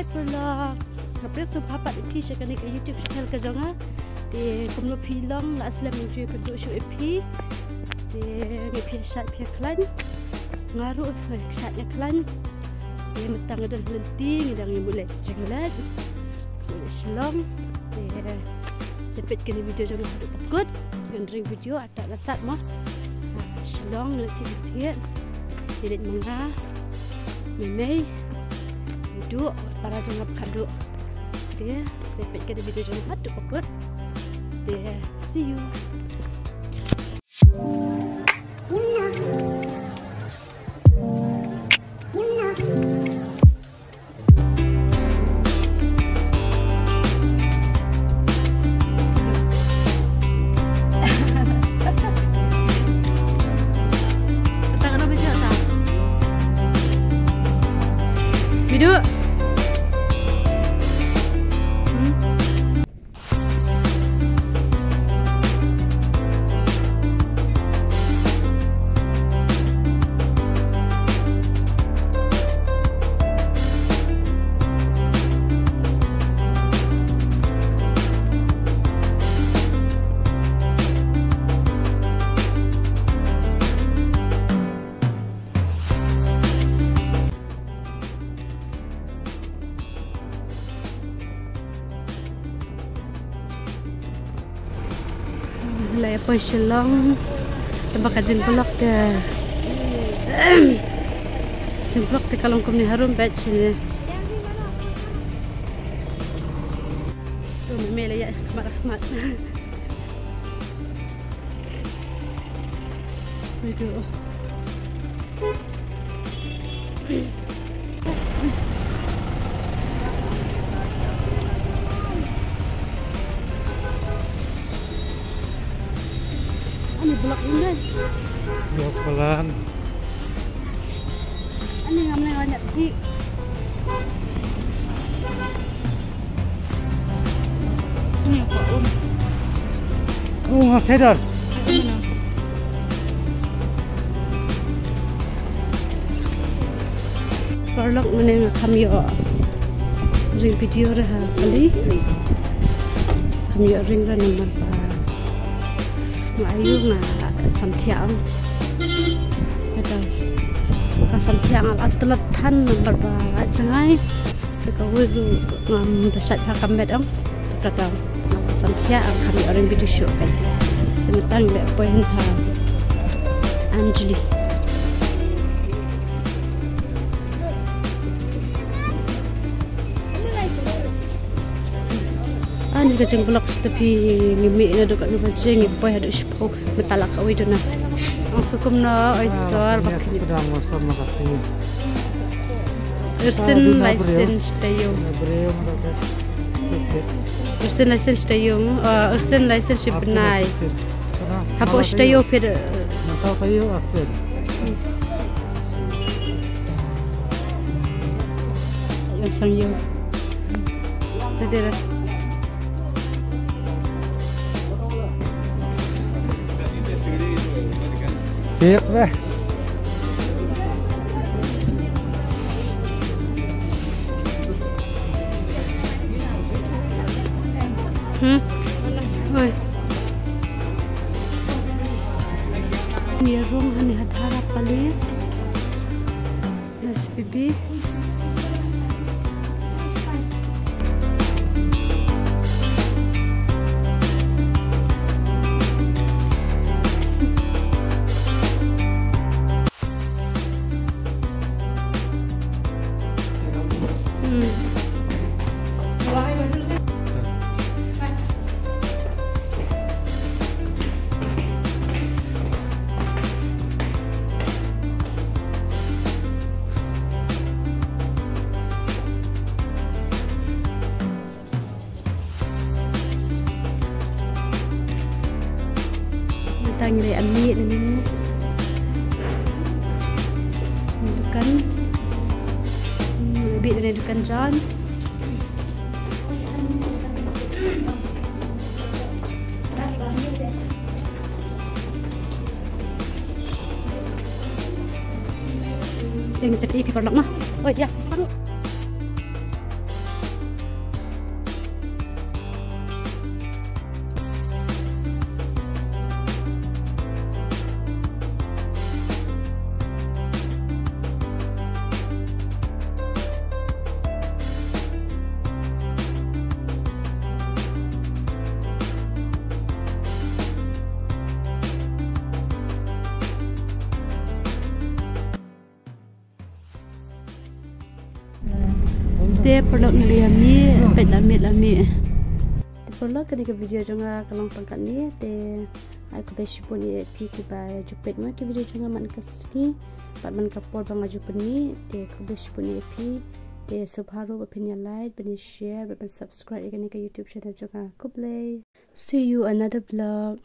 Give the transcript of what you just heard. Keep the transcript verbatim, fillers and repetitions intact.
Paralok, nga pdiang sngewbha pat ïa phi sha kane ka YouTube channel ka jong nga. Te kumno phi long, la slem ïa phi, phi duh shuh ïa phi. Te ngi phi shait phi khlaiñ. Nga ruh nga shait nga khlaiñ. Te mynta nga don lynti, ngi dang ïa mut leit jingleit. Mut leit Shillong. Te sa peit kane video jong nga haduh ba kut. Ngan ring video. Tat la tat mo. Ah, Shillong ngi leit sha Jingthied. Ngi leit ma nga. Mei mei. Duh, para jong nga khadduh. Te, sa peit ka video jong nga haduh ba kut. Te, see you. Bidu. Hmm? La ïa poi Shillong. Tang ba ka jingblok te, jingblok te ka long kumne harum bad shane. To me me la ïa khmat khmat. Video. Ani blok ini. Blok pelan. Ani ngam leh banyak ti. Ni ko um. Oh, ngam thei don. Paralok mynne nga kham ïoh ring video re ha kali. Kham ïoh ring re namar ba nga aiu nga samthiah. Kata nga samthiah nga la tlot than namar ba nga jngai. Te kawei ruh ngam da shait bha ka met ong. Kata nga samthiah, ngam kham ïoh ring video shuh kan. Te mynta ngi leh poi ha Anjali. Ani ka jingblok sha phi, ngi mih naduh katno baje, ngi poi haduh shiphew. Mynta la kawei duna. Ong sngewbha kumno, oi Isor, ba kine. Ursin lai sien shi taïew. Ursin lai sien shi taïew. Ah, ursin lai sien shi bnai. Hapoh shi taïew phi. Ïa sang ïew. Tadi dah. Siap deh. Hmm? Oi. Ngi rung hani ha Dhara Palace. Nas pipi. Hmm. Mynta ngi leit mih nangne. Dukan. Hmm, bit nangne dukan John. Yang sepi pi paralok noh. Oh ya. Te paralok ngi la mih, peit la mih la mih. Te paralok kane ka video jong nga ka long tang katne te ai khublei shibun ïa phi kiba ju peit ma ki video jong nga man ka sngi bad man ka por ba nga ju pynmih. Te khublei shibun ïa phi. Te sngewbha ruh ba phin ïa like, ban ïa share, ban subscribe ïa kane ka YouTube channel jong nga. Khublei. See you another vlog.